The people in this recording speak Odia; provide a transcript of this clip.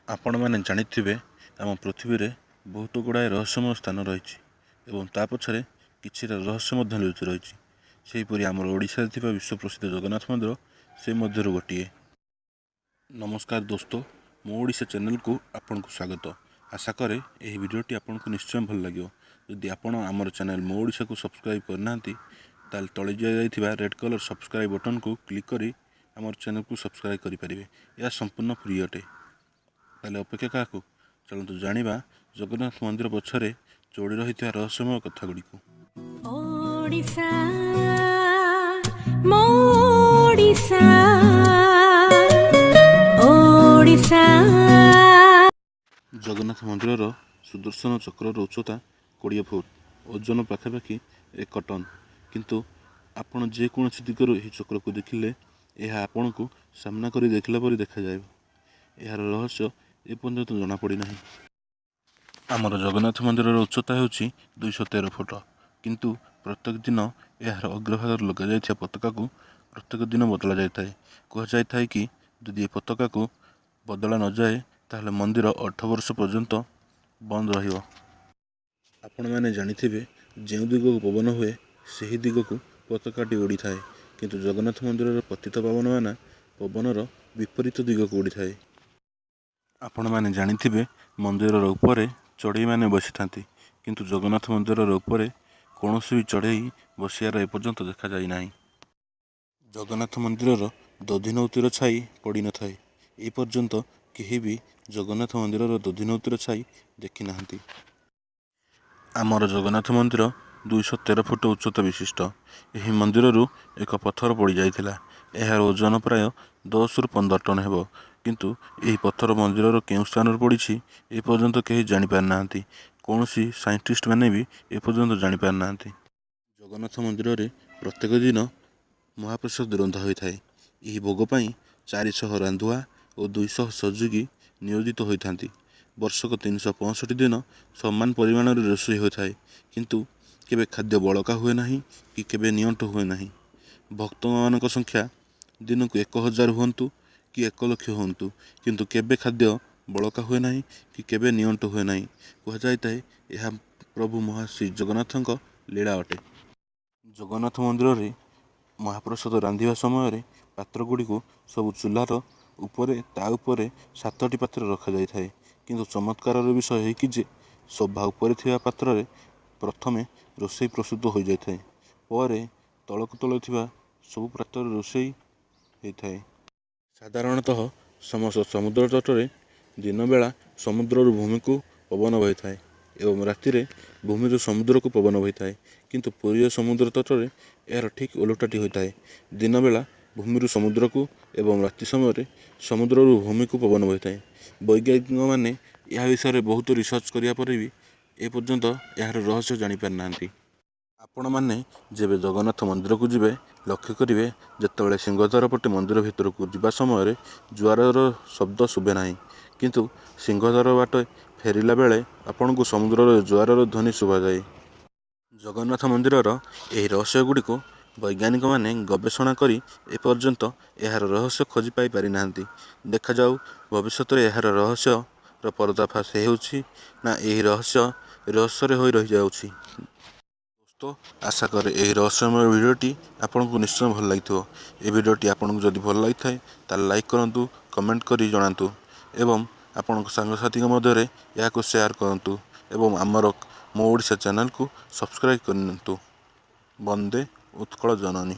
ଆପଣମାନେ ଜାଣିଥିବେ, ଆମ ପୃଥିବୀରେ ବହୁତ ଗୁଡ଼ାଏ ରହସ୍ୟମୟ ସ୍ଥାନ ରହିଛି ଏବଂ ତା ପଛରେ କିଛିଟା ରହସ୍ୟ ମଧ୍ୟ ଲୁଚି ରହିଛି। ସେହିପରି ଆମର ଓଡ଼ିଶାରେ ଥିବା ବିଶ୍ୱ ପ୍ରସିଦ୍ଧ ଜଗନ୍ନାଥ ମନ୍ଦିର ସେ ମଧ୍ୟରୁ ଗୋଟିଏ। ନମସ୍କାର ଦୋସ୍ତ, ମୋ ଓଡ଼ିଶା ଚ୍ୟାନେଲକୁ ଆପଣଙ୍କୁ ସ୍ୱାଗତ। ଆଶା କରେ ଏହି ଭିଡ଼ିଓଟି ଆପଣଙ୍କୁ ନିଶ୍ଚୟ ଭଲ ଲାଗିବ। ଯଦି ଆପଣ ଆମର ଚ୍ୟାନେଲ ମୋ ଓଡ଼ିଶାକୁ ସବସ୍କ୍ରାଇବ୍ କରିନାହାନ୍ତି, ତାହେଲେ ତଳେ ଦିଆଯାଇଥିବା ରେଡ଼୍ କଲର୍ ସବସ୍କ୍ରାଇବ୍ ବଟନ୍କୁ କ୍ଲିକ୍ କରି ଆମର ଚ୍ୟାନେଲକୁ ସବସ୍କ୍ରାଇବ୍ କରିପାରିବେ। ଏହା ସମ୍ପୂର୍ଣ୍ଣ ଫ୍ରି ଅଟେ। ତାହେଲେ ଅପେକ୍ଷା କାହାକୁ? ଚାଲନ୍ତୁ ଜାଣିବା ଜଗନ୍ନାଥ ମନ୍ଦିର ପଛରେ ଯୋଡ଼ି ରହିଥିବା ରହସ୍ୟମୟ କଥା ଗୁଡ଼ିକୁ। ଓଡ଼ିଶା, ମୋ ଓଡ଼ିଶା, ଓଡ଼ିଶା। ଜଗନ୍ନାଥ ମନ୍ଦିରର ସୁଦର୍ଶନ ଚକ୍ରର ଉଚ୍ଚତା 20 ଫୁଟ, ଓଜନ ପାଖାପାଖି 1 ଟନ୍। କିନ୍ତୁ ଆପଣ ଯେକୌଣସି ଦିଗରୁ ଏହି ଚକ୍ରକୁ ଦେଖିଲେ ଏହା ଆପଣଙ୍କୁ ସାମ୍ନା କରି ଦେଖିଲା ପରି ଦେଖାଯାଏ। ଏହାର ରହସ୍ୟ ଏପର୍ଯ୍ୟନ୍ତ ଜଣାପଡ଼ିନାହିଁ। ଆମର ଜଗନ୍ନାଥ ମନ୍ଦିରର ଉଚ୍ଚତା ହେଉଛି 213 ଫୁଟ। କିନ୍ତୁ ପ୍ରତ୍ୟେକ ଦିନ ଏହାର ଅଗ୍ରଭାଗରେ ଲଗାଯାଇଥିବା ପତାକାକୁ ପ୍ରତ୍ୟେକ ଦିନ ବଦଳା ଯାଇଥାଏ। କୁହାଯାଇଥାଏ କି ଯଦି ଏ ପତାକାକୁ ବଦଳା ନଯାଏ, ତାହେଲେ ମନ୍ଦିର 8 ବର୍ଷ ପର୍ଯ୍ୟନ୍ତ ବନ୍ଦ ରହିବ। ଆପଣମାନେ ଜାଣିଥିବେ, ଯେଉଁ ଦିଗକୁ ପବନ ହୁଏ ସେହି ଦିଗକୁ ପତାକାଟି ଉଡ଼ିଥାଏ। କିନ୍ତୁ ଜଗନ୍ନାଥ ମନ୍ଦିରର ପତିତ ପାବନ ବାନା ପବନର ବିପରୀତ ଦିଗକୁ ଉଡ଼ିଥାଏ। ଆପଣମାନେ ଜାଣିଥିବେ, ମନ୍ଦିରର ଉପରେ ଚଢ଼େଇମାନେ ବସିଥାନ୍ତି। କିନ୍ତୁ ଜଗନ୍ନାଥ ମନ୍ଦିରର ଉପରେ କୌଣସି ବି ଚଢ଼େଇ ବସିବାର ଏପର୍ଯ୍ୟନ୍ତ ଦେଖାଯାଇନାହିଁ। ଜଗନ୍ନାଥ ମନ୍ଦିରର ଦଧିନଉତିର ଛାଇ ପଡ଼ିନଥାଏ। ଏପର୍ଯ୍ୟନ୍ତ କେହି ବି ଜଗନ୍ନାଥ ମନ୍ଦିରର ଦଧିନଉତିର ଛାଇ ଦେଖିନାହାନ୍ତି। ଆମର ଜଗନ୍ନାଥ ମନ୍ଦିର 213 ଫୁଟ ଉଚ୍ଚତା ବିଶିଷ୍ଟ। ଏହି ମନ୍ଦିରରୁ ଏକ ପଥର ପଡ଼ିଯାଇଥିଲା। ଏହାର ଓଜନ ପ୍ରାୟ 10ରୁ 15 ଟନ୍ ହେବ। କିନ୍ତୁ ଏହି ପଥର ମନ୍ଦିରର କେଉଁ ସ୍ଥାନରେ ପଡ଼ିଛି, ଏପର୍ଯ୍ୟନ୍ତ କେହି ଜାଣିପାରିନାହାନ୍ତି। କୌଣସି ସାଇଣ୍ଟିଷ୍ଟ ମାନେ ବି ଏପର୍ଯ୍ୟନ୍ତ ଜାଣିପାରିନାହାନ୍ତି। ଜଗନ୍ନାଥ ମନ୍ଦିରରେ ପ୍ରତ୍ୟେକ ଦିନ ମହାପ୍ରସାଦ ରନ୍ଧା ହୋଇଥାଏ। ଏହି ଭୋଗ ପାଇଁ 400 ରାନ୍ଧୁଆ ଓ 200 ସହଯୋଗୀ ନିୟୋଜିତ ହୋଇଥାନ୍ତି। ବର୍ଷକ 365 ଦିନ ସମାନ ପରିମାଣରେ ରୋଷେଇ ହୋଇଥାଏ, କିନ୍ତୁ କେବେ ଖାଦ୍ୟ ବଳକା ହୁଏ ନାହିଁ କି କେବେ ନିଅଣ୍ଟ ହୁଏ ନାହିଁ। ଭକ୍ତମାନଙ୍କ ସଂଖ୍ୟା ଦିନକୁ 1000 ହୁଅନ୍ତୁ କି 1 ଲକ୍ଷ ହୁଅନ୍ତୁ, କିନ୍ତୁ କେବେ ଖାଦ୍ୟ ବଳକା ହୁଏ ନାହିଁ କି କେବେ ନିଅଣ୍ଟ ହୁଏ ନାହିଁ। କୁହାଯାଇଥାଏ, ଏହା ପ୍ରଭୁ ମହା ଶ୍ରୀ ଜଗନ୍ନାଥଙ୍କ ଲୀଳା ଅଟେ। ଜଗନ୍ନାଥ ମନ୍ଦିରରେ ମହାପ୍ରସାଦ ରାନ୍ଧିବା ସମୟରେ ପାତ୍ର ଗୁଡ଼ିକୁ ସବୁ ଚୁଲାର ଉପରେ, ତା ଉପରେ ସାତଟି ପାତ୍ର ରଖାଯାଇଥାଏ। କିନ୍ତୁ ଚମତ୍କାରର ବିଷୟ ଏହି ଯେ ସଭା ଉପରେ ଥିବା ପାତ୍ରରେ ପ୍ରଥମେ ରୋଷେଇ ପ୍ରସ୍ତୁତ ହୋଇଯାଇଥାଏ, ପରେ ତଳକୁ ତଳେ ଥିବା ସବୁ ପାତ୍ରରେ ରୋଷେଇ ହେଇଥାଏ। ସାଧାରଣତଃ ସମସ୍ତ ସମୁଦ୍ର ତଟରେ ଦିନବେଳା ସମୁଦ୍ରରୁ ଭୂମିକୁ ପବନ ବହିଥାଏ ଏବଂ ରାତିରେ ଭୂମିରୁ ସମୁଦ୍ରକୁ ପବନ ବହିଥାଏ। କିନ୍ତୁ ପୁରୀର ସମୁଦ୍ର ତଟରେ ଏହାର ଠିକ୍ ଓଲଟାଟି ହୋଇଥାଏ। ଦିନବେଳା ଭୂମିରୁ ସମୁଦ୍ରକୁ ଏବଂ ରାତି ସମୟରେ ସମୁଦ୍ରରୁ ଭୂମିକୁ ପବନ ବହିଥାଏ। ବୈଜ୍ଞାନିକମାନେ ଏହା ବିଷୟରେ ବହୁତ ରିସର୍ଚ୍ଚ କରିବା ପରେ ବି ଏପର୍ଯ୍ୟନ୍ତ ଏହାର ରହସ୍ୟ ଜାଣିପାରିନାହାନ୍ତି। ଆପଣମାନେ ଯେବେ ଜଗନ୍ନାଥ ମନ୍ଦିରକୁ ଯିବେ, ଲକ୍ଷ୍ୟ କରିବେ, ଯେତେବେଳେ ସିଂହଦ୍ୱାର ପଟେ ମନ୍ଦିର ଭିତରକୁ ଯିବା ସମୟରେ ଜୁଆରର ଶବ୍ଦ ଶୁଭେ ନାହିଁ, କିନ୍ତୁ ସିଂହଦ୍ୱାର ବାଟେ ଫେରିଲା ବେଳେ ଆପଣଙ୍କୁ ସମୁଦ୍ରର ଜୁଆରର ଧ୍ୱନି ଶୁଭାଯାଏ। ଜଗନ୍ନାଥ ମନ୍ଦିରର ଏହି ରହସ୍ୟ ଗୁଡ଼ିକୁ ବୈଜ୍ଞାନିକମାନେ ଗବେଷଣା କରି ଏପର୍ଯ୍ୟନ୍ତ ଏହାର ରହସ୍ୟ ଖୋଜି ପାଇ ପାରିନାହାନ୍ତି। ଦେଖାଯାଉ ଭବିଷ୍ୟତରେ ଏହାର ରହସ୍ୟର ପର୍ଦ୍ଦାଫାଶ ହେଉଛି ନା ଏହି ରହସ୍ୟ ରହସ୍ୟରେ ହୋଇ ରହିଯାଉଛି। ଦୋସ୍ତ, ଆଶା କରେ ଏହି ରହସ୍ୟମୟ ଭିଡ଼ିଓଟି ଆପଣଙ୍କୁ ନିଶ୍ଚୟ ଭଲ ଲାଗିଥିବ। ଏ ଭିଡ଼ିଓଟି ଆପଣଙ୍କୁ ଯଦି ଭଲ ଲାଗିଥାଏ, ତାହେଲେ ଲାଇକ୍ କରନ୍ତୁ, କମେଣ୍ଟ କରି ଜଣାନ୍ତୁ ଏବଂ ଆପଣଙ୍କ ସାଙ୍ଗସାଥିଙ୍କ ମଧ୍ୟରେ ଏହାକୁ ସେୟାର କରନ୍ତୁ ଏବଂ ଆମର ମୋ ଓଡ଼ିଶା ଚ୍ୟାନେଲକୁ ସବସ୍କ୍ରାଇବ୍ କରିନିଅନ୍ତୁ। ବନ୍ଦେ ଉତ୍କଳ ଜନନୀ।